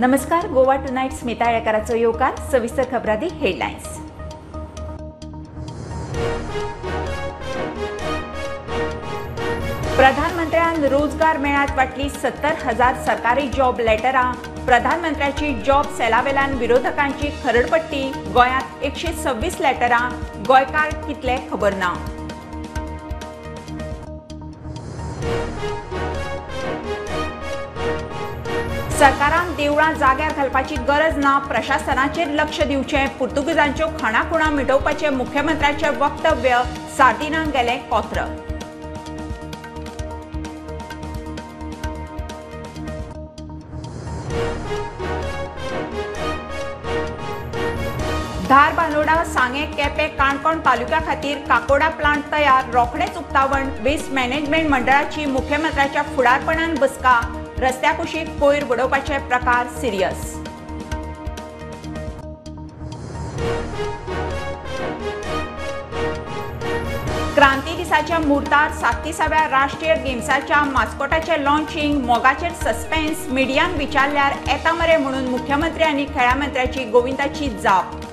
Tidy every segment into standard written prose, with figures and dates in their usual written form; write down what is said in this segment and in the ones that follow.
नमस्कार, गोवा टुनायट स्मिता येळकाराचो येवकार. सविस्तर खबरांनी हेडलायन्स. प्रधानमंत्र्यान रोजगार मेळात वाटली 70,000 सरकारी जॉब लेटरां. प्रधानमंत्र्याची जॉब सेलावेल्यान विरोधकांची खरडपट्टी. गोंयांत 126 लेटरां, गोंयकार कितले खबर ना. सरकारान देवळां जाग्यार घालपाची गरज ना, प्रशासनाचेर लक्ष दिवचें. पुर्तुगेजांच्यो खाणाखुणा मिटोवपाचें मुख्यमंत्र्याचें वक्तव्य. सार्दिनांक गेलें कोत्र. धारबांदोडा, सांगें, केपें, काणकोण तालुक्या खातीर काकोडा प्लांट तयार. रोखडेंच उक्तावण. वेस्ट मॅनेजमेंट मंडळाची मुख्यमंत्र्याच्या फुडारपणान बसका. रस्त्या कुशीक कोयर उडोवपाचे प्रकार सिरियस. क्रांती दिसाच्या मुहूर्तार 37व्या राष्ट्रीय गेम्साच्या मास्कोटाचें लॉन्चिंग. मोगाचेर सस्पेन्स. मिडियान विचारल्यार येता मरे म्हणून मुख्यमंत्री आनी खेळां मंत्र्याची गोविंदाची जाप.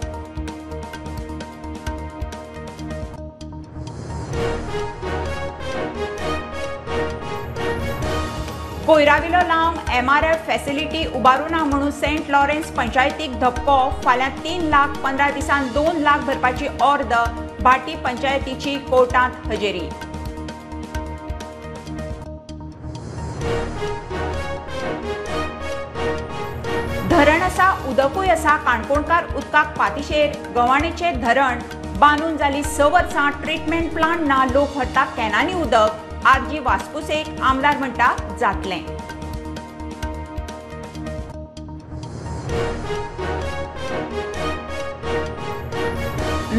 कोयराविलो लावंक एमआरएफ फॅसिलिटी उबारूना म्हणून सेंट लॉरेन्स पंचायतीक धपको. फाल्यां 3 लाख, 15 दिसांत 2 लाख भरपाची ऑर्द. भाटी पंचायतीची कोर्टांत हजेरी. धरण आसा, उदकूय आसा, काणकोणकार उदकाक पातिशेर. गव्हाणेचें धरण बांदून जाली 6 वर्सां, ट्रिटमेंट प्लांट ना, लोक व्हरता कॅनांनी उदक. आरजी वास्कोसेक आमदार म्हणटा जातलें.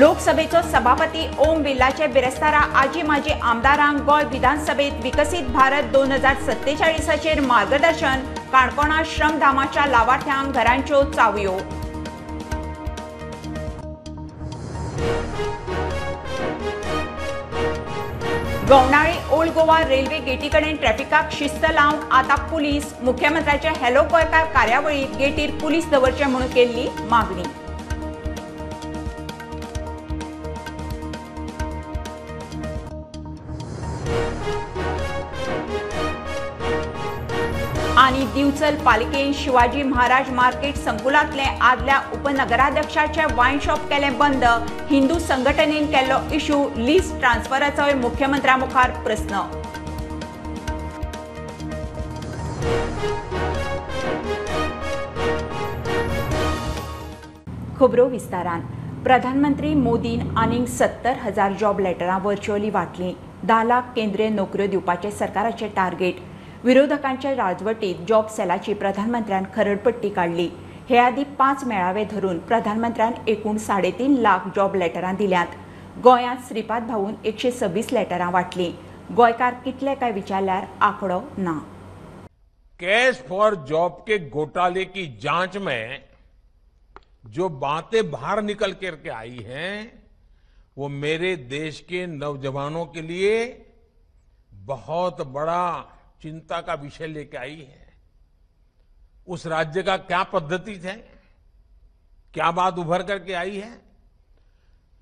लोकसभेचो सभापती ओम बिर्लाचे बिरेस्तारा आजी माजी आमदारांक गोंय विधानसभेत विकसीत भारत 2047चेर मार्गदर्शन. काणकोणा श्रमधामाच्या लावार्थ्यांक घरांच्यो चावयो. गवणाळी ओल्ड गोवा रेल्वे गेटी कडेन ट्रॅफिकाक शिस्त लावंक आतां पुलीस. मुख्यमंत्र्याचे हॅलो गोंयकार कार्यावळीत गेटीर पुलीस दवरचे म्हणून केल्ली मागणी. आनी दिवचल पालिकेन शिवाजी महाराज मार्केट संकुलांतले आदल्या उपनगराध्यक्षाचे वायन शॉप केलें बंद. हिंदू संघटनेन केल्लो इश्यू. लीज ट्रान्सफराचोय मुख्यमंत्र्या मुखार प्रस्न. खबरो विस्तारान. प्रधानमंत्री मोदीन आनीक 70,000 जॉब लेटरां व्हर्च्युअली वांटलीं. 10 लाख केंद्रीय नोकऱ्यो दिवपाचें सरकाराचें टार्गेट. विरोधकांच्या राजवटीत जॉब सेलाची प्रधानमंत्र्यान खरडपट्टी काडली. हे आदीं 5 मेळावे धरून प्रधानमंत्र्यान एकूण 3.5 लाख जॉब लेटरां दिल्यांत. गोंयांत श्रीपाद भाऊन 126 लेटरां वांटलीं. गोंयकार कितले काय विचारल्यार आंकडो ना. कैश फॉर जॉब के घोटाले की जांच में जो बातें बाहर निकल करके आई हैं वो मेरे देश के नौजवानों के लिए बहुत बड़ा चिंता का विषय लेके आई है. उस राज्य का क्या पद्धति है, क्या बात उभर करके आई है.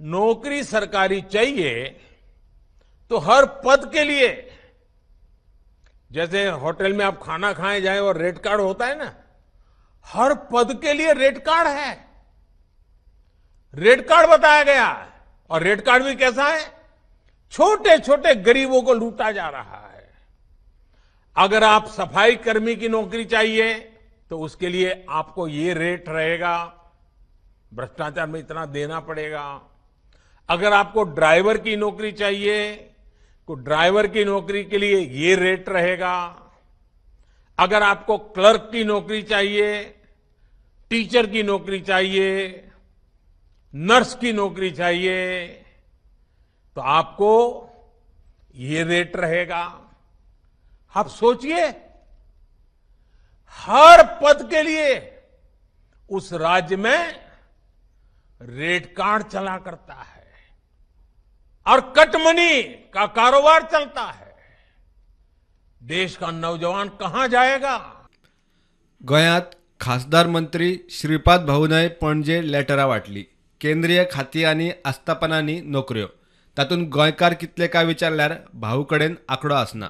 नौकरी सरकारी चाहिए तो हर पद के लिए, जैसे होटल में आप खाना खाए जाए और रेट कार्ड होता है ना, हर पद के लिए रेट कार्ड है. रेट कार्ड बताया गया और रेट कार्ड भी कैसा है, छोटे छोटे गरीबों को लूटा जा रहा है. अगर आप सफाई कर्मी की नौकरी चाहिए तो उसके लिए आपको ये रेट रहेगा, भ्रष्टाचार में इतना देना पड़ेगा. अगर आपको ड्राइवर की नौकरी चाहिए तो ड्राइवर की नौकरी के लिए ये रेट रहेगा. अगर आपको क्लर्क की नौकरी चाहिए, टीचर की नौकरी चाहिए, नर्स की नौकरी चाहिए तो आपको ये रेट रहेगा. आप सोचिए, हर पद के लिए उस राज्य में रेट कार्ड चला करता है और कटमनी का कारोबार चलता है. देश का नौजवान कहां जाएगा? गोंयांत खासदार मंत्री श्रीपाद भाऊनय पणजे लेटरां वांटली. केंद्रीय खातीं आनी आस्थापनांनी नोकऱ्यो, तातूंत गोंयकार कितले काय विचारल्यार भाऊ कडेन आंकडो आसना.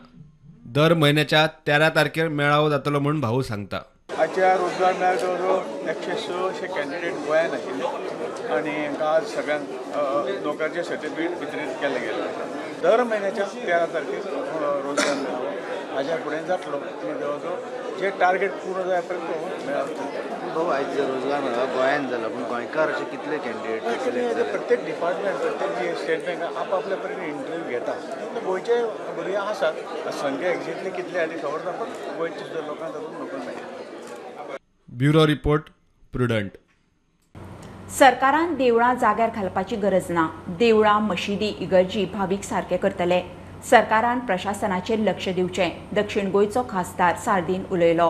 दर म्हयन्याच्या 13 तारखेर मेळावो जातलो म्हूण भाऊ सांगता. आयच्या रोजगार मेळ्ळ्या जवळ जवळ 106 कॅन्डिडेट गोंयांत आशिल्ले आनी आज सगळ्यांक नोकऱ्याचे सर्टिफिकेट वितरीत केले गेले. दर म्हयन्याच्या 13 तारखेर रोजगार मेळावो हाज्या फुडें जातलो आनी जवळ जवळ जे टार्गेट पूर्ण जाय पर्यंत तो मेळावो. भाऊ, आयज रोजगार मेळावो गोंयांत जाला, पूण गोंयकार अशे कितले कॅन्डिडेट? प्रत्येक डिपार्टमेंट, प्रत्येक जी स्टेट बँक आपआपल्या परीन इंटरव्यू घेता. गोंयचे भुरगे आसात, संख्या एक्झॅक्टली कितले आहा ती खबर ना, पण गोंयचे सुद्दां लोकांक तातूंत नोकरी मेळटा. Bureau report, Prudent. सरकारान देवळां जाग्यार घालपाची गरज ना. देवळां, मशिदी, इगर्जी भावीक सारके करतले. सरकारान प्रशासनाचेर लक्ष दिवचें, दक्षिण गोंयचो खासदार सार्दीन उलयलो.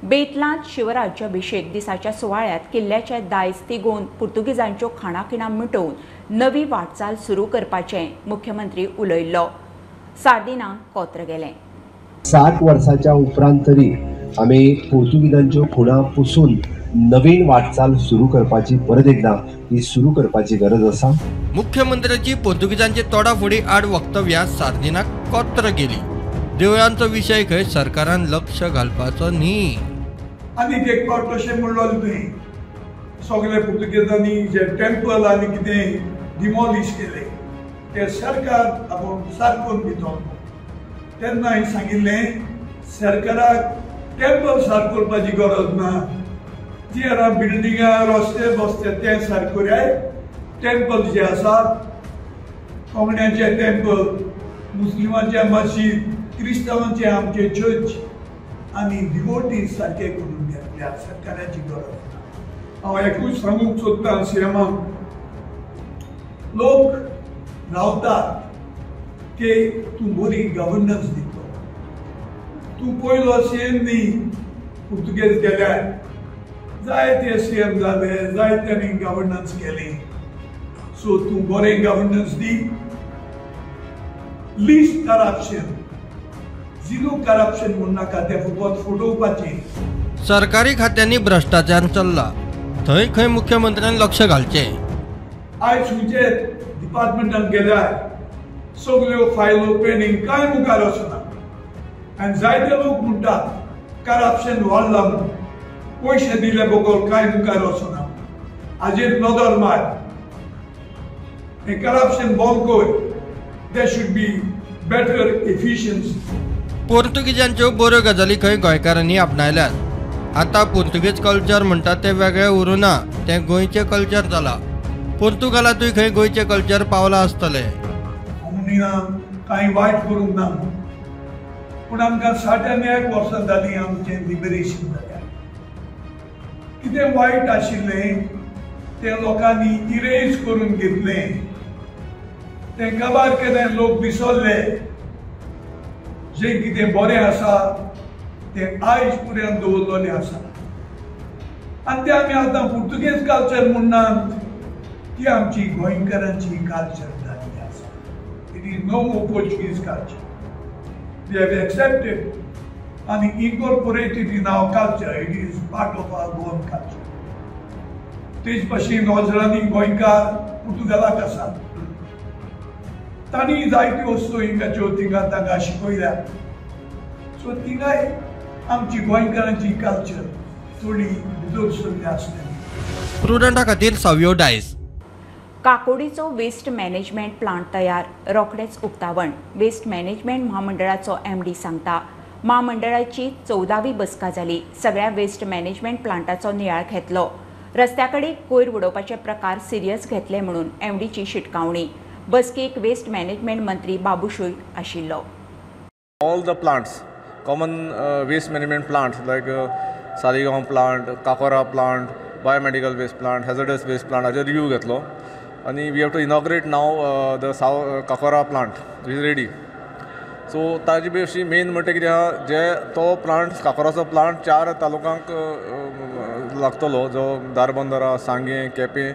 बेतलांत शिवराज्याभिषेक दिसाच्या सुवाळ्यांत किल्ल्याचे दायज तिगोवन पुर्तुगेजांच्यो खाणाखिणां मिटोवन नवी वाटचाल सुरू करपाचें मुख्यमंत्री उलयल्लो. सार्दिनाक कोत्र गेलें. 60 वर्साच्या उपरांत तरी आमी पोर्तुगीजांच्यो खुणा पुसून नवीन वाटचाल सुरू करपाची, परत एकदा ही सुरू करपाची गरज आसा. मुख्यमंत्र्याची पोर्तुगीजांचे तोडाफोडी आड वक्तव्यां सार्दिनाक कोत्र गेली. देवळांचो विशय खंय सरकारान लक्ष घालपाचो न्ही. आनीक एक फावट अशें म्हणलो तुवें, सगळे पुर्तुगेजांनी जे टेम्पल आनी कितें डिमॉलिश केले ते सरकार आपूण सारकोवन दितो. तेन्ना हांवें सांगिल्लें सरकाराक टेम्पल सारको करपाची गरज ना, जी आतां बिल्डिंगां रस्ते बसते ते सारके करुया. टेम्पल जे आसात, कोंकण्याचे टेम्पल, मुस्लिमांचे मशीद, क्रिस्तांवांचे आमचे चर्च आनी डिवोटी सारके करून घेतल्या, सरकाराची गरज ना. हांव एकूच सांगूंक सोदतां सीएमाक, लोक रावतात की तूं बरी गव्हर्नन्स दितलो. तूं पयलो सीएम न्ही, पुर्तुगेज गेल्यार जायते सीएम जाले, जायत्यांनी गव्हर्नन्स केली. सो तूं बरें गव्हर्नन्स दी, लिस्ट करप्शन, झिरो करप्शन म्हूण नाका, तें फकत फटोवपाचें. सरकारी खात्यांनी भ्रश्टाचार चल्ला थंय खंय मुख्यमंत्र्यान लक्ष घालचें. आयज खंयचे डिपार्टमेंटान गेल्यार सगल्यो फायलो पेंडींग, कांय मुखार वचना. आनी जायते लोक म्हणटात करप्शन वाडलां म्हूण, पयशे दिले बगर कांय मुखार वचना. हाजेर नदर मार, हें करप्शन बंद कर. There should be better efficiency. पोर्तुगीजांच्यो बऱ्यो गजाली खंय गोंयकारांनी आपणायल्यात. आतां पुर्तुगेज कल्चर म्हणटा तें वेगळें उरूं ना, तें गोंयचें कल्चर जालां. पोर्तुगालांतूय खंय गोंयचें कल्चर पावलां आसतलें. म्हणिना कांय वायट करूंक ना, पूण आमकां 61 वर्सां जालीं आमचें लिबरेशन जाल्यार. कितें वायट आशिल्लें तें लोकांनी इरेज करून घेतलें, तें काबार केलें, लोक विसरले. जें कितें बरें आसा तें आयज पर्यंत दवरलेलें आसा. आनी तें आमी आतां पुर्तुगेज कल्चर म्हणनात, ती आमची गोंयकारांची कल्चर जाल्ली आसा. It is no more Portuguese culture. We have accepted and incorporated in our culture. It is part of our Goan culture. तेच भशेन हजरांनी गोंयकार पुर्तुगालाक आसात, तांणी जायत्यो वस्तू हिंगाच्यो थिंगा तांकां शिकयल्या. सो थिंगाय आमची गोंयकारांची कल्चर थोडी भितर सरल्या आसतली. प्रुडंटा खातीर सावियो डायस. काकोडीचो वेस्ट मॅनेजमेंट प्लांट तयार, रोखडेच उक्तावण. वेस्ट मॅनेजमेंट म्हामंडळाचो एमडी सांगता. म्हामंडळाची 14वी बसका जाली. सगळ्या वेस्ट मॅनेजमेंट प्लांटाचो नियाळ घेतलो. रस्त्या कडेन कोयर उडोवपाचे प्रकार सिरियस घेतले म्हणून एमडीची शिटकावणी. बसकेक वेस्ट मॅनेजमेंट मंत्री बाबूशूय आशिल्लो. All the plants, common waste management plants like Saligao plant, Cacora plant, biomedical waste plant, hazardous waste plant हाचेर रिव्यू घेतलो आनी we have to inaugurate now the Cacora plant is ready. So ताजी बी अशी main म्हणटा कितें आहा, जे तो plant काकोराचो plant 4 तालुकांक लागतलो, जो धारबंदरा, सांगें, केपें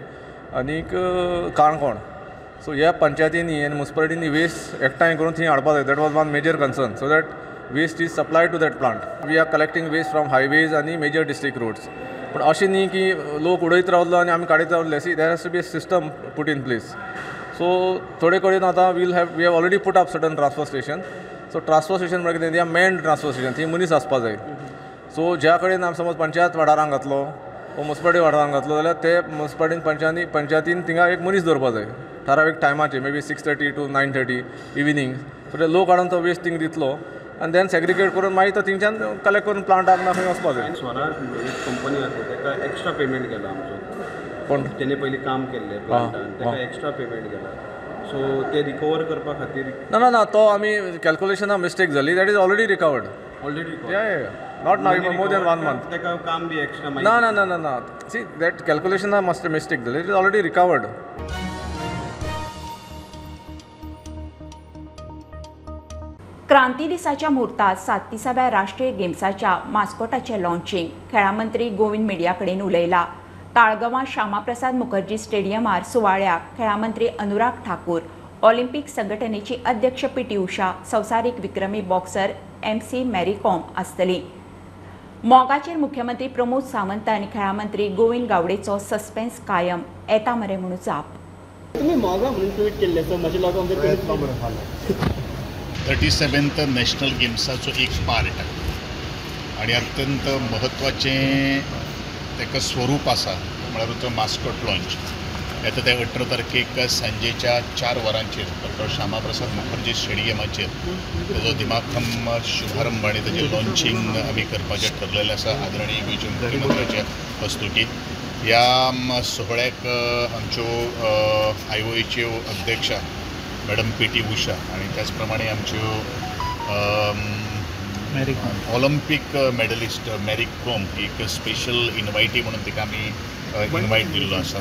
आनीक काणकोण. सो ह्या पंचायतींनी आनी मुन्सिपालिटींनी वेस्ट एकठांय करून थंय हाडपा जाय. That was one major concern, so that waste is supplied to that plant. We are collecting waste from highways आनी मेजर डिस्ट्रिक्ट रोड्स. पूण अशें न्ही की लोक उडयत रावलो आनी आमी काडीत रावले. See, there has to be a system put in place. So थोडे कडेन आतां we have already put up certain transfer station. So transfer station म्हळ्यार कितें, they are manned transfer station, थंय मनीस आसपा जाय. सो ज्या कडेन आमी समज पंचायत वाठारांक घातलो वो मुन्सिपालिटी वाठारांक घातलो जाल्यार ते मुन्सिपालिटीन पंचायतीन थिंगा एक मनीस दवरपा जाय ठरावीक टायमाचेर, may be 6:30 to 9:30 evening. So ते लोक हाडून तो वेस्ट थिंग दितलो आनी then segregate करून मागीर तो थिंगच्यान कलेक्ट करून प्लांटाक ना खंय वचपा जाय. स्वराज एक कंपनी आसा ताका एक्स्ट्रा पेमेंट केला आमचो, कोण तेणे पयलीं काम केल्लें प्लांटान, ताका एक्स्ट्रा पेमेंट केला. सो ते रिकवर करपा खातीर ना ना ना, तो आमी कॅल्कुलेशना मिस्टेक जाली, that is already recovered. Already not now, more than 1 month. ताका काम बी एक्स्ट्रा ना ना ना ना ना, सी that कॅल्कुलेशना must mistake जाली, it is already recovered. क्रांती दिसाच्या मुहूर्तात 37व्या राष्ट्रीय गेम्साच्या मास्कोटाचें लॉन्चिंग खेळां मंत्री गोविंद मेडिया कडेन उलयला. ताळगांवां श्यामाप्रसाद मुखर्जी स्टेडियमार सुवाळ्याक खेळां मंत्री अनुराग ठाकूर, ऑलिम्पिक संघटनेची अध्यक्ष पी.टी. उषा, संवसारीक विक्रमी बॉक्सर MC Mary Kom आसतली. मोगाचेर मुख्यमंत्री प्रमोद सावंत आनी खेळां मंत्री गोविंद गावडेचो सस्पेन्स कायम, येता मरे म्हणून जाप. तुमी मोगा म्हणून ट्वीट केल्लें, सो म्हजे लोकांक 37th national गेम्साचो एक पार्ट आनी अत्यंत म्हत्वाचें ताका स्वरूप आसा म्हळ्यार तो मास्कॉट लॉन्च. येता त्या 18 तारखेक सांजेच्या 4 वरांचेर डॉक्टर श्यामाप्रसाद मुखर्जी स्टेडियमाचेर ताजो दिमाखम शुभारंभ आनी ताजें लॉन्चिंग आमी करपाचें ठरलेलें आसा आदरणीय गोंयच्या मुख्यमंत्र्याच्या हस्तुकीं. ह्या सुवाळ्याक आमच्यो आय.ओ.एच्यो अध्यक्षा मॅडम पी.टी. उषा आनी त्याच प्रमाणे आमच्यो ऑलिम्पीक मेडलिस्ट मॅरी कॉम एक स्पेशल इनवायटी म्हणून तिका आमी इनवायट दिल्लो आसा.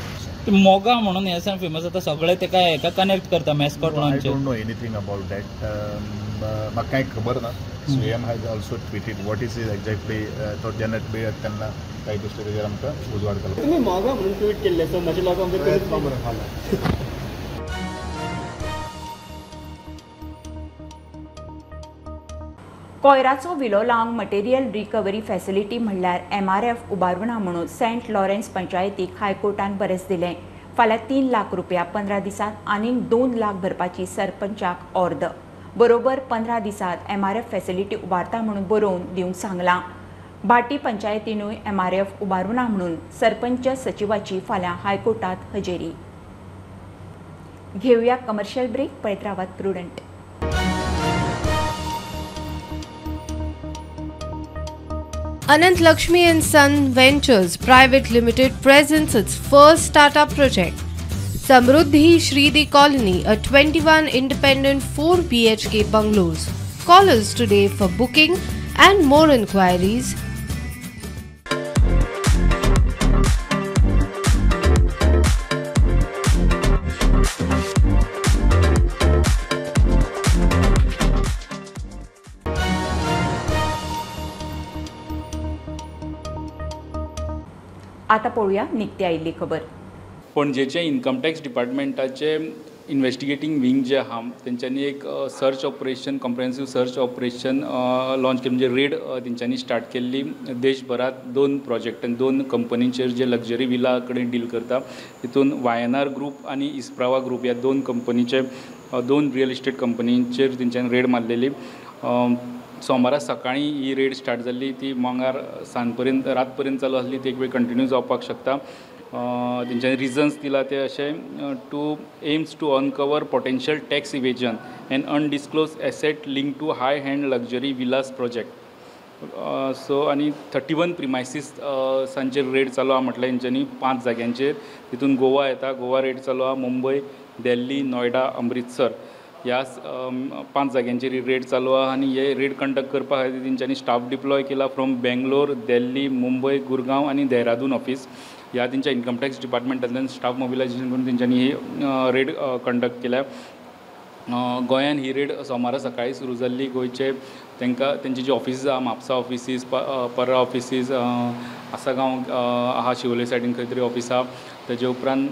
मोगा म्हणून हे फेमस आतां सगळे तेका हेका कनेक्ट करता mascot launch. I don't know anything about that, म्हाका कांय खबर ना. Swayam has also tweeted what is is exactly, तो जेन्ना मेळत तेन्ना कांय गोश्टी तेजेर आमकां उजवाड घालता. तुमी मोगा म्हणून ट्वीट केल्लें, सो म्हजे लोकांक. कोयराचो विलो लावंक मटेरियल रिकव्हरी फॅसिलिटी म्हणल्यार MRF उबारुना म्हणून सेंट लॉरेन्स पंचायतीक हायकोर्टान बरेच दिलें. फाल्यां 3 लाख रुपया 15 दिसांत आनीक 2 लाख भरपाची सरपंचाक ऑर्द. बरोबर 15 दिसांत MRF facility उबारता म्हणून बरोवन दिवंक सांगलां. भाटी पंचायतीनूय MRF उबारुना म्हणून सरपंच सचिवाची फाल्यां हायकोर्टात हजेरी. घेवया कमर्शियल ब्रेक, पळयत रावात Prudent. Anant Lakshmi and Son Ventures Private Limited presents its first startup project, Samruddhi Shridi Colony, a 21 independent 4 BHK bungalows. Call us today for booking and more inquiries. आता पळोवया निकती आयिल्ली खबर. पणजेचे इन्कम टॅक्स डिपार्टमेंटाचे इन्वेस्टिगेटींग विंग जे आहा तेंच्यांनी एक search operation, comprehensive search operation launch केलें, म्हणजे रेड तेंच्यांनी स्टार्ट केल्ली देशभरांत 2 प्रोजेक्ट आनी 2 कंपनींचेर जे लक्झरी विला कडेन डील करता. तितून YNR group आनी इस्प्रावा ग्रूप ह्या 2 कंपनीचे 2 रियल इस्टेट कंपनींचेर तेंच्यांनी रेड मारलेली. सोमारा सकाळीं ही रेड स्टार्ट जाल्ली, ती मंगळार सांज पर्यंत रात पर्यंत चालू आसली, ती एक वेळ कंटिन्यू जावपाक शकता. तेंच्यांनी रिजन्स दिला ते अशें, to aims to uncover potential tax evasion and undisclosed asset link to high end luxury villas project. So आनी 31 प्रिमायसीस सांचेर रेड चालू आहा म्हटल्यार तेंच्यांनी 5 जाग्यांचेर, तितून गोवा येता, गोवा रेड चालू आहा, मुंबय, दिल्ली, नोयडा, अमृतसर ह्या 5 जाग्यांचेर ही रेड चालू आहा. आनी हे रेड कंडक्ट करपा खातीर तेंच्यांनी स्टाफ डिप्लॉय केला फ्रॉम बेंगलोर, दिल्ली, मुंबय, गुरगांव आनी देहरादून ऑफीस. ह्या तेंच्या इन्कम टॅक्स डिपार्टमेंटांतल्यान स्टाफ मोबिलायजेशन करून तेंच्यांनी ही रेड कंडक्ट केल्या. गोंयान ही रेड सोमारा सकाळीं सुरू जाल्ली. गोंयचे तांकां तेंची जी ऑफिसीस आहा, म्हापसा ऑफिसीस, पर्रा ऑफिसीस, आसागांव आहा, शिवोले सायडीन खंय तरी ऑफीस आहा, ताजे उपरांत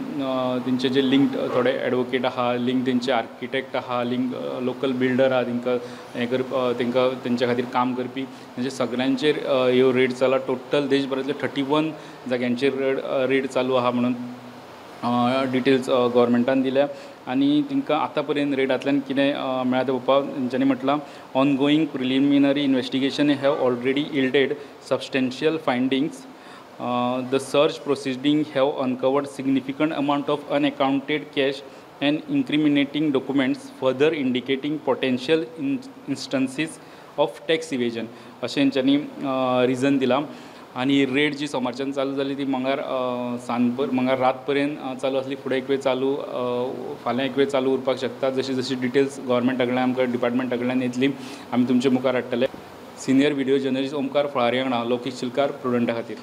तेंचे जे लिंक्ड थोडे एडवोकेट आहा, लिंक तेंचे आर्किटेक्ट आहा, लिंक लोकल बिल्डर आहा, तेंकां हें कर तेंकां तेंच्या खातीर काम करपी, म्हणजे सगळ्यांचेर ह्यो रेड चला. टोटल देशभरांतले 31 जाग्यांचेर रेड चालू आहा म्हणून डिटेल्स गव्हर्मेंटान दिल्या. आनी तांकां आतां पर्यंत रेडांतल्यान कितें मेळ्ळां तें पळोवपाक तेंच्यांनी म्हटलां, ongoing preliminary investigation have already yielded substantial findings. The search proceeding have uncovered significant amount of unaccounted cash and incriminating documents, further indicating potential instances of tax evasion, अशें तेंच्यांनी रिजन दिलां. आनी रेड जी सोमारच्यान चालू जाली ती मंगळार सांजपर मंगळार रात पर्यंत चालू आसली. फुडें एक वेळ चालू, फाल्यां एक वेळ चालू उरपाक शकता. जशी जशी डिटेल्स गव्हर्मेंटा कडल्यान आमकां डिपार्टमेंटा कडल्यान येतली आमी तुमचे मुखार हाडटले. सिनियर व्हिडियो जर्नलिस्ट ओमकार फळारी वांगडा लौकीक शिलकार, प्रुडंटा खातीर.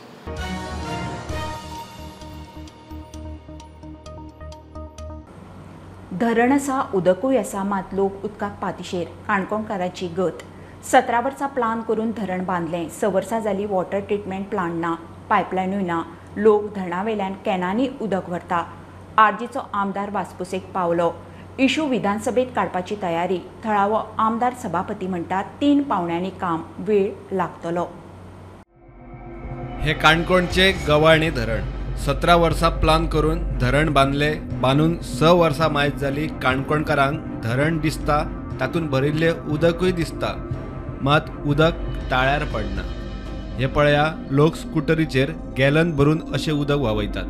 धरण आसा, उदकूय आसा, मात लोक उदकाक पातिशेर. काणकोणकारांची गत. 17 वर्सां प्लान करून धरण बांदलें, 6 वर्सां जाली वॉटर ट्रिटमेंट प्लांट ना, पायपलायनूय ना. लोक धरणावेल्यान कॅनांनी उदक व्हरता. आरजीचो आमदार वासपुसेक पावलो. इशू विधानसभेत काडपाची तयारी. थळावो आमदार सभापती म्हणटात 3 पावण्यांनी काम, वेळ लागतलो. हे काणकोणचे गवाणे धरण 17 वर्सां प्लान करून धरण बांदले. बांदून 6 वर्सां मायज जाली. काणकोणकारांक धरण दिसता, तातूंत भरिल्लें उदकूय दिसता, मात उदक ताळ्यार पडना. हे पळया, लोक स्कुटरीचेर गॅलन भरून अशें उदक व्हांवयतात.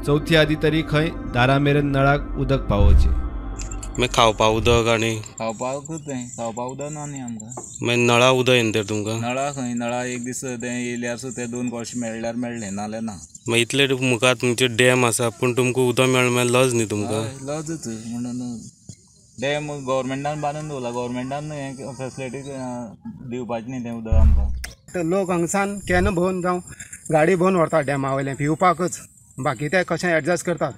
चवथी आदी तरी खंय दारा मेरेन नळाक उदक पावोवचें. मागीर खावपा उदक आनी खावपाकूच तें खावपा उदक ना न्ही आमकां. मागीर नळा उदक येना तर तुमकां? नळा खंय, नळा एक दीस तें येयल्यार सुद्दां ते 2 कळशे मेळ्ळ्यार मेळ्ळें, नाल्यार ना. मागीर इतले मुखार तुमचे डॅम आसा पूण तुमकां उदक मेळना, मागीर लज न्ही तुमकां? लजच म्हणून डॅम गव्हर्मेंटान बांदून दवरला, गव्हर्मेंटान हें फेसिलिटी दिवपाची न्ही तें उदक आमकां. लोक हांगसान can भरून जावं गाडी भरून व्हरता डॅमा वयलें पिवपाकच, बाकी ते कशें एडजस्ट करतात.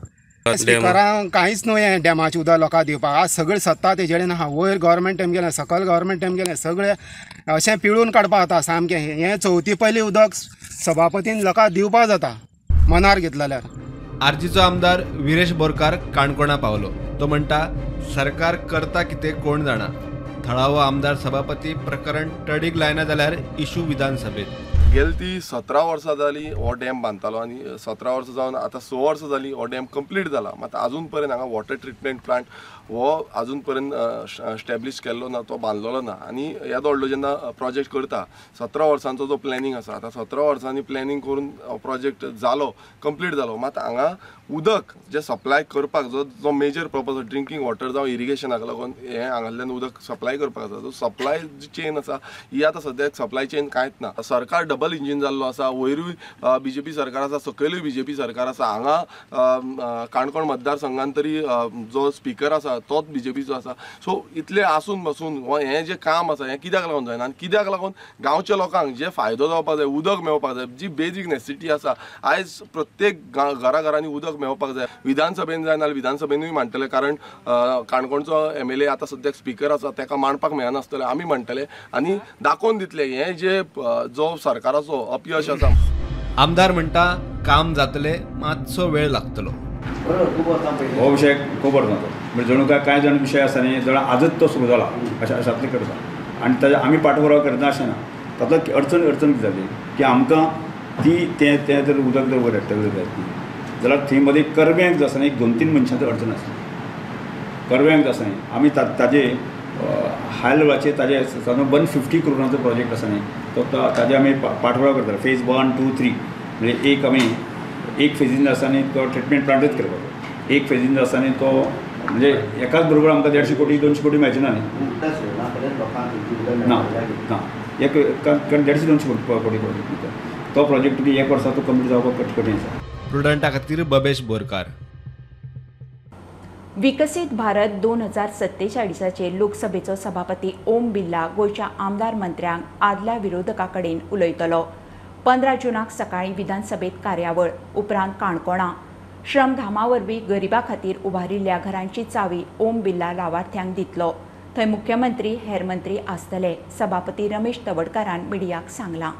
स्पिकरां कांयच न्हू हें डॅमाचें उदक लोकांक दिवपाक. आज सगळें सत्ता तेजे कडेन आहा. वयर गव्हर्मेंट तेम गेलें, सकयल गव्हर्मेंट तेम गेलें, सगळें अशें पिळून काडपाक जाता सामकें. हें चवथी पयलीं उदक सभापतीन लोकांक दिवपाक जाता मनार घेतलें जाल्यार. आरजीचो आमदार विरेश बोरकार काणकोणा पावलो. तो म्हणटा सरकार करता कितें कोण जाणा. थळावो आमदार सभापती प्रकरण तडीक लायना जाल्यार इशू विधानसभेत. गेली ती 17 वर्सां जाली हो डॅम बांदतालो आनी 17 वर्सां जावन आतां 6 वर्सां जाली हो डॅम कंप्लीट जाला. मात आजून पर्यंत हांगा वॉटर ट्रिटमेंट प्लांट हो आजून पर्यंत स्टॅब्लिश केल्लो ना, तो बांदलेलो ना. आनी येदो व्हडलो जेन्ना प्रोजेक्ट करता 17 वर्सांचो जो प्लॅनिंग आसा, आतां 17 वर्सांनी प्लॅनिंग करून प्रोजेक्ट जालो, कंप्लीट जालो, मात हांगा उदक जें सप्लाय करपाक जो जो मेजर पर्पज ड्रिंकींग वॉटर जावं इरिगेशनाक लागून हें हांगांतल्यान उदक सप्लाय करपाक आसा, जो सप्लाय जी चेन आसा ही आतां सद्याक सप्लाय चेन कांयच ना. सरकार डबल इंजीन जाल्लो आसा, वयरूय बीजेपी सरकार आसा, सकयलूय बीजेपी सरकार आसा. हांगा काणकोण मतदारसंघान तरी जो स्पिकर आसा तोच बीजेपीचो आसा. सो इतलें आसून बसून हें जें काम आसा हें कित्याक लागून जायना आनी कित्याक लागून गांवच्या लोकांक जे फायदो जावपाक जाय, उदक मेळपाक जाय, जी बेजीक नेसेसिटी आसा आयज प्रत्येक घरा घरांनी उदक मेळपाक जाय. विधानसभेन जाय नाल्यार विधानसभेनूय मांडटले, कारण काणकोणचो MLA आतां सद्याक स्पिकर आसा, ताका मांडपाक मेळनासतलें, आमी मांडटले आनी दाखोवन दितले हें जे जो सरकाराचो अपयश आसा. आमदार म्हणटा काम जातले, मातसो वेळ लागतलो. हो विशय खूब वर्सांचो, म्हणजे जणू काय कांय जाण विशय आसा न्ही जाल्यार आजच तो सुरू जाला अशें अशांतलें करता आनी ताजे आमी पाठपुरावा करना अशें ना. तातूंत अडचण अडचण कितें जाली की आमकां ती तें तें जर उदक जर वयर हाडटले जायत जाल्यार थंय मदीं कर्व्यांक जो आसा न्ही एक 2-3 मनशांचो अडचण आसली. कर्व्यांक जो आसा न्ही आमी ताजे हाय लेवलाचेर ताजे सादारण 150 करोडांचो प्रोजेक्ट आसा न्ही तो ताजे आमी पाठपुरावा करताले. फेज 1, 2, 3 म्हणजे एक आमी एक फेजीन आसा न्ही तो ट्रिटमेंट प्लांटच करपाचो, एक फेजीन आसा न्ही तो म्हणजे एकाच बरोबर आमकां 150 कोटी 200 कोटी मेळचे ना न्ही, ना ना एक कारण 150-200 कोटी प्रोजेक्ट तो प्रोजेक्ट तुका एक वर्सा तो कंप्लीट जावपाक कठीण आसा. प्रुडंटा खातीर बबेश बोरकार. विकसीत भारत 2047 लोकसभेचो सभापती ओम बिर्ला गोंयच्या आमदार मंत्र्यांक आदल्या विरोधकां कडेन उलयतलो. 15 जूनाक सकाळीं विधानसभेत कार्यावळ, उपरांत काणकोणा श्रमधामा वरवीं गरिबां खातीर उबारिल्ल्या घरांची चावी ओम बिर्ला लावार्थ्यांक दितलो. थंय मुख्यमंत्री हेर मंत्री आसतले. सभापती रमेश तवडकारान मिडियाक सांगलां.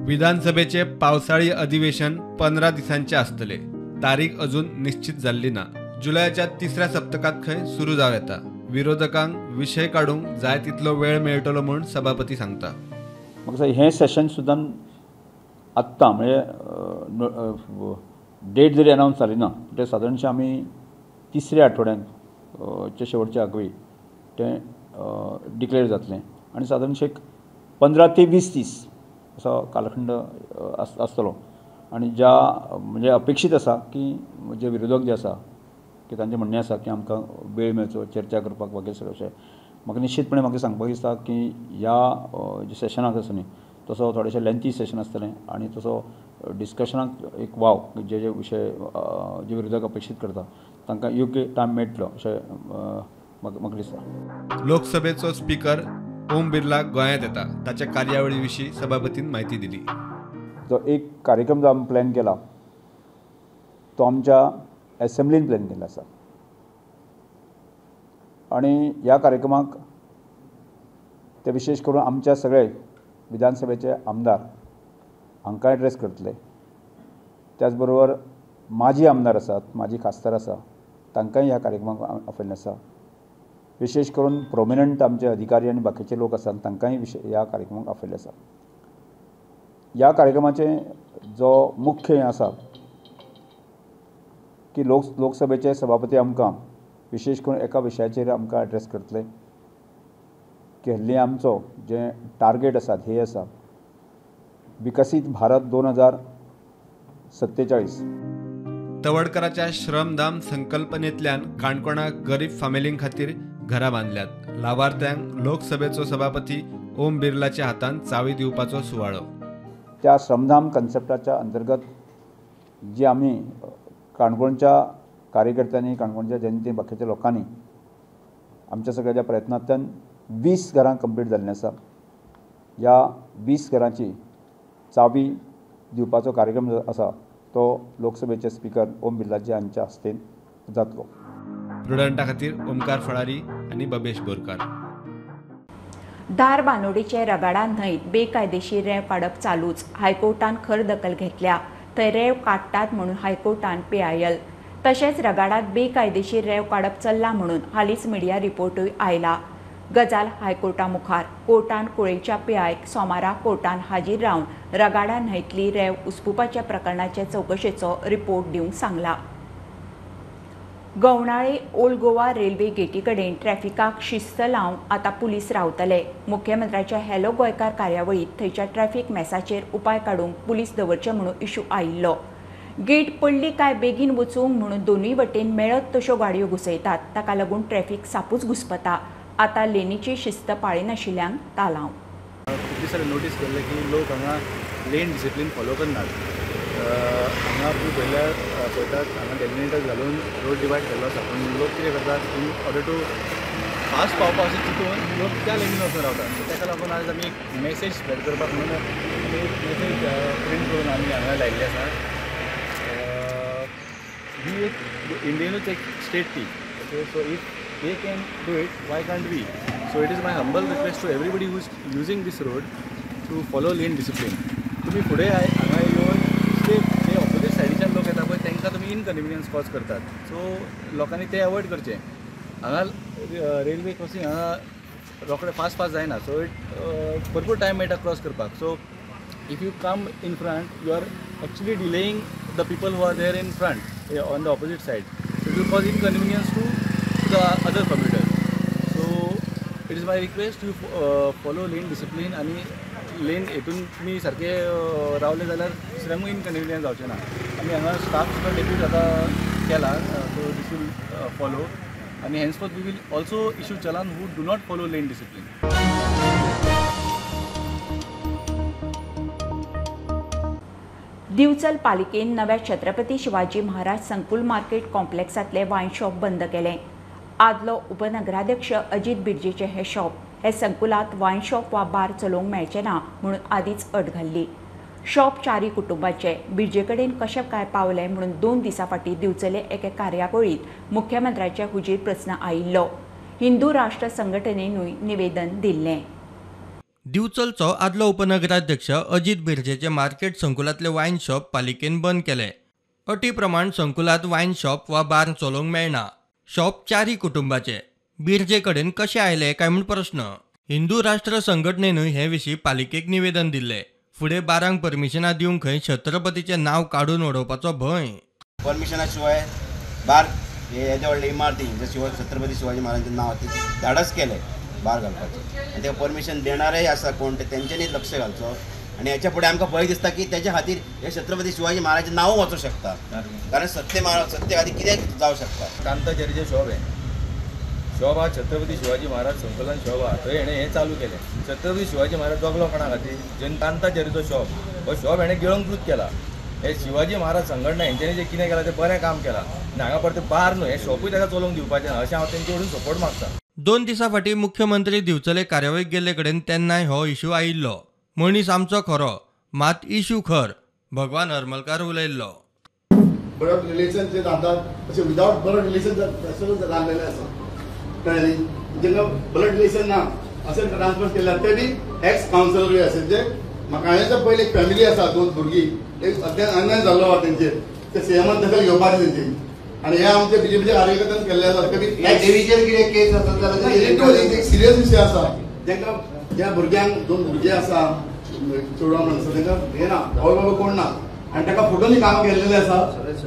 विधानसभेचे पावसाळी अधिवेशन 15 दिसांचे आसतले. तारीख अजून निश्चित जाल्ली ना. जुलयाच्या तिसऱ्या सप्तकात खंय सुरू जावं येता. विरोधकांक विशय काडूंक जाय तितलो वेळ मेळटलो म्हूण सभापती सांगता. म्हाका हें सेशन सुद्दां आत्तां म्हणजे डेट जरी अनावन्स जाली ना ते सादारणशें आमी तिसऱ्या आठवड्यांत चे शेवटच्या आगवी तें डिक्लेअर जातलें आनी सादारणशें एक 15 ते 20 दीस असो कालखंड आसतलो आनी ज्या म्हणजे अपेक्षीत आसा की जे विरोधक जे आसा की तांचें म्हणणें आसा की आमकां वेळ मेळचो चर्चा करपाक वगैरे सगळें अशें म्हाका निश्चितपणे म्हाका सांगपाक दिसता की ह्या जे सेशनाक आसा न्ही तसो थोडेशें लेंथी सेशन आसतलें आनी तसो डिस्कशनाक एक वाव जे जे विशय जे विरोधक अपेक्षीत करता तांकां योग्य टायम मेळटलो अशें म्हाका दिसता. लोकसभेचो स्पीकर ओम बिर्ला गोंयांत येता. ताच्या कार्यावळी विशीं सभापतीन म्हायती दिली. जो एक कार्यक्रम जो आमी प्लॅन केला तो आमच्या एसेंब्लीन प्लॅन केल्लो आसा आनी ह्या कार्यक्रमाक ते विशेश करून आमच्या सगळे विधानसभेचे आमदार हांकां एड्रेस करतले. त्याच बरोबर माजी आमदार आसात, माजी खासदार आसा तांकांय ह्या कार्यक्रमाक आपयल्लें आसा. विशेश करून प्रोमिनंट आमचे अधिकारी आनी बाकीचे लोक आसात तांकांय ह्या कार्यक्रमाक आपयल्लें आसा. ह्या कार्यक्रमाचें जो मुख्य हें आसा की लोकसभेचे सभापती आमकां विशेश करून एका विशयाचेर आमकां एड्रेस करतले की हल्ली आमचो जें टार्गेट आसा, ध्येय आसा विकसीत भारत 2047. तवडकराच्या श्रमधाम संकल्पनेंतल्यान काणकोणा गरीब फामिलीं खातीर घरां बांदल्यात. लावार्थ्यांक लोकसभेचो सभापती ओम बिर्लाच्या हातान चावी दिवपाचो सुवाळो. त्या श्रमधाम कन्सेप्टाच्या अंतर्गत जी आमी काणकोणच्या कार्यकर्त्यांनी, काणकोणच्या जनते, बाकीच्या लोकांनी आमच्या सगळ्याच्या प्रयत्नांतल्यान 20 घरां कंप्लीट जाल्लीं आसा. ह्या 20 घरांची चावी दिवपाचो कार्यक्रम आसा तो लोकसभेचे स्पीकर ओम बिर्लाजी हांच्या हस्ते जातलो. प्रुडंटा खातीर ओमकार फळारी आनी बबेश बोरकार. धार बानोडीचे रगाडा न्हंयत बेकायदेशीर रेंव काडप चालूच. हायकोर्टान खर दखल घेतल्या. थंय रेंव काडटात म्हणून हायकोर्टान पीआयएल. तशेंच रगाडात बेकायदेशीर रेंव काडप चल्ला म्हणून हालींच मिडिया रिपोर्टूय आयला. गजाल हायकोर्टा मुखार. कोर्टान कुळेच्या पीआयक सोमारा कोर्टान हाजीर रावन रगाडा न्हंयतली रेंव उसपुपाच्या प्रकरणाचे चवकशेचो रिपोर्ट दिवंक सांगला. गवणाळे ओल्ड गोवा रेल्वे गेटी कडेन ट्रॅफिकाक शिस्त लावंक आतां पुलीस रावतले. मुख्यमंत्र्याच्या हॅलो गोंयकार कार्यावळींत थंयच्या ट्रॅफिक मेसाचेर उपाय काडूंक पुलीस दवरचे म्हणून इशू आयिल्लो. गेट पडली काय बेगीन वचूंक म्हणून दोनूय वटेन मेळत तश्यो गाडयो घुसयतात. ताका लागून ट्रॅफिक सापूच घुसपता. आतां लेनीची शिस्त पाळिनाशिल्ल्यांक तालांव. खूब दिसांनी नोटीस केल्लें की लोक हांगा लेन डिसिप्लीन फॉलो करनात. हांगा तुमी पळयल्यार पळयतात हांगा डेलिनेटर घालून रोड डिवायड केल्लो आसा, पूण लोक कितें करतात इन ऑर्डर टू फास्ट पावपा अशें चिंतून लोक त्या लेनीन वचून रावतात. सो ताका लागून आज आमी एक मॅसेज स्प्रेड करपाक म्हणून आमी एक मॅसेज प्रिंट करून आमी हांगा लायिल्ली आसा. ही एक इंडियनूच एक स्टेट ती. Okay, so if they can do it, why can't we? So it is my humble request to everybody who is using this road to follow lane discipline. तुम्ही फुडें हांगा येवन ते ऑपोजीट सायडीच्यान लोक येता पळय तांकां तुमी इनकन्विनियन्स कॉज करतात. सो लोकांनी ते अवॉयड करचें. हांगा रेल्वे क्रॉसिंग हांगा रोखडें फास्ट फास्ट जायना, सो it भरपूर टायम मेळटा क्रॉस करपाक. So if you come in front you are actually delaying the people who are there in front on the opposite side. So it will cause inconvenience to the other commuters. So it is my request to follow lane discipline आणि lane हेतून तुमी सारके रावले जाल्यार दुसऱ्यांकूय inconvenience जावचें ना. आमी हांगा स्टाफ सुद्दां डेप्यूट आतां केला, सो दीस will follow आनी henceforth we will also issue challan who do not follow lane discipline. Divchal पालिकेन नव्या छत्रपती शिवाजी महाराज संकुल मार्केट कॉम्प्लेक्सांतले वायन शॉप बंद केलें. आदलो उपनगराध्यक्ष अजित बिर्जेचे हे शॉप हे संकुलात वायन शॉप वा बार चलोवंक मेळचें ना म्हणून आदींच अट घाल्ली. शॉप चारी कुटुंबाचे बिर्जे कडेन कशें काय पावलें म्हणून 2 दिसां फाटीं दिवचले एके कार्यावळींत मुख्यमंत्र्याच्या हुजीर प्रस्न आयिल्लो. हिंदू राष्ट्र संघटनेनूय निवेदन दिल्लें. दिवचलचो आदलो उपनगराध्यक्ष अजित बिर्जेचे मार्केट संकुलांतले वायन शॉप पालिकेन बंद केले. अटी प्रमाण संकुलांत वायन शॉप वा बार चलोवंक मेळना. शॉप चारय कुटुंबाचे. बिर्जे कडेन कशें आयले काय म्हूण प्रस्न. हिंदू राष्ट्र संघटनेनूय हे विशीं पालिकेक निवेदन दिल्लें. फुडें बारांक परमिशनां दिवंक खंय छत्रपतीचें नांव काडून उडोवपाचो भंय. परमिशना शिवाय बार हे येदे व्हडले इमारती जे छत्रपती शिवाजी महाराजांचें नांव ते धाडस केलें बार घालपाचें आनी ते परमिशन देणारेय आसा कोण ते तेंच्यांनी लक्ष घालचो आनी हेच्या फुडें आमकां भंय दिसता की तेच्या खातीर हे छत्रपती शिवाजी महाराजांचें नांव वचूंक शकता, कारण सत्य खातीर कितें जावं शकता. कांताचेरीचें शॉप हें शॉप आहा छत्रपती शिवाजी महाराज संकुलन शॉप आहा, थंय हेणें हें चालू केलें. छत्रपती शिवाजी महाराज जगलो कोणा खातीर? जनकांताचेरीचो शॉप, हो शॉप हेणें गिळंकृत केला. हे शिवाजी महाराज संघटना हेंच्यांनी जें कितें केलां तें बरें काम केलां आनी हांगा परतें बार न्हू हें शॉपूय ताका चलोवंक दिवपाचें ना अशें हांव तेंचे कडून सपोर्ट मागता. 2 दिसां फाटीं मुख्यमंत्री दिवचले कार्यावळीक गेल्ले कडेन तेन्नाय हो इशू आयिल्लो. मनीस आमचो खरो मात इशू खर, भगवान हरमलकार उलयल्लो. ब्लड रिलेशन जे जातात अशें विदावट ब्लड रिलेशन जाल्लेलें आसा, कळ्ळें न्ही? जेन्ना ब्लड रिलेशन ना अशें ट्रान्सफर केल्यार ते बी एक्स कावन्सिलरूय आसा, जे म्हाका हांवें पयलीं एक फॅमिली आसा, 2 भुरगीं, एक अत्यंत अन्याय जाल्लो आहा तेंचेर, ते सीएमान दखल घेवपाची तेंची. आनी हे आमचे बीजेपीच्या कार्यकर्त्यान केल्ले आसा. देवीचेर कितें केस आसा जाल्यार एक सिरियस विशय आसा. तांकां ज्या भुरग्यांक 2 भुरगीं आसा चेडवां म्हणून आसा, तांकां हे ना आवय बाबा कोण ना आनी ताका फोटोनी काम केल्लेलें आसा,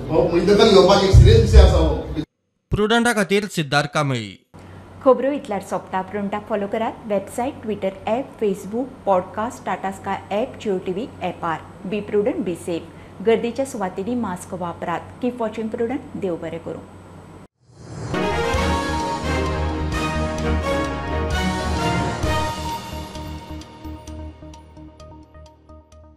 हो दखल घेवपाची एक सिरियस विशय आसा हो. प्रुडंटा खातीर सिद्धार्थ कांबळी. खबरो इतल्यार सोंपता. प्रुडंटाक फॉलो करात website, Twitter app, Facebook, podcast, Tata Sky app, Jio TV ऍपार. Be prudent, be safe. गर्दीच्या सुवातींनी मास्क वापरात. Keep watching Prudent. देव बरें करूं.